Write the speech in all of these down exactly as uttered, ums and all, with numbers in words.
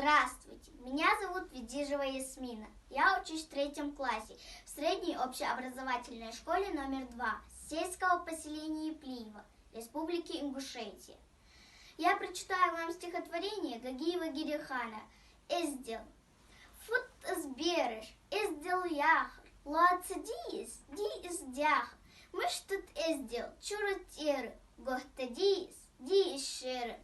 Здравствуйте, меня зовут Ведижева Ясмина. Я учусь в третьем классе в средней общеобразовательной школе номер два сельского поселения Плиево Республики Ингушетия. Я прочитаю вам стихотворение Гагиева Герихана «Эздел». Фуд из бераш, эздел яхар, лоаца дий из, дий из дехар, мишта да эздел чура тӀера, готта дий из, дий из шера.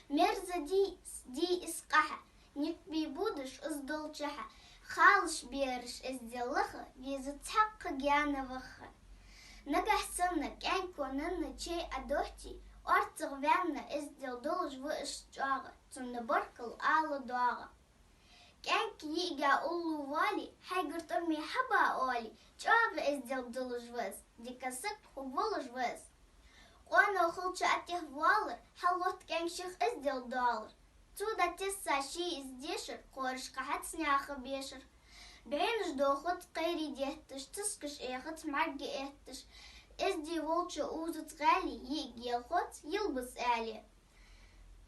Мерза дий из, дий из къахьа, никъ бе будаш из долчахьа, халаш бераш эздел лаха, веза цхьаккха гаьна ваха. Нагахь санна кӀаьнко нанна чай Ӏодохьте, орцагӀа ваьнна эздел долаш ва из чӀоагӀа, цунна баркал ала доагӀа. КӀаьнк йиӀига уллув воале, хьайгара тӀом ма хьаба оале, чӀоагӀа эздел долаш ва из, дика саг хургволаш ва из. Къоано хилча а тӀехвоалар, хьалотт кӀаьнк шийх эздел доалар. Цо дӀатесса ше из дешар, кхорашка хьац наьха бешар. БӀенаш дохац кхерий детташ, цискаш Ӏехац мӀарга этташ. Эздий волча узац гӀаьле, йиӀиг елхоц йилбаз аьле.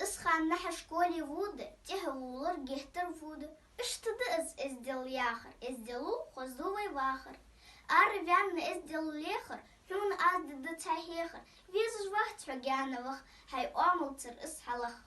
Из ханнахьа школе вода, тӀехьа воалар геттара фу да. Иштта да из эздел яхар, эздел хозду вай вахар. Ара ваьнна эздел лехар, хьона аз дергда цхьа хьехар, везаш вац хьо гаьна ваха, хьай оамал цар из хьалаха.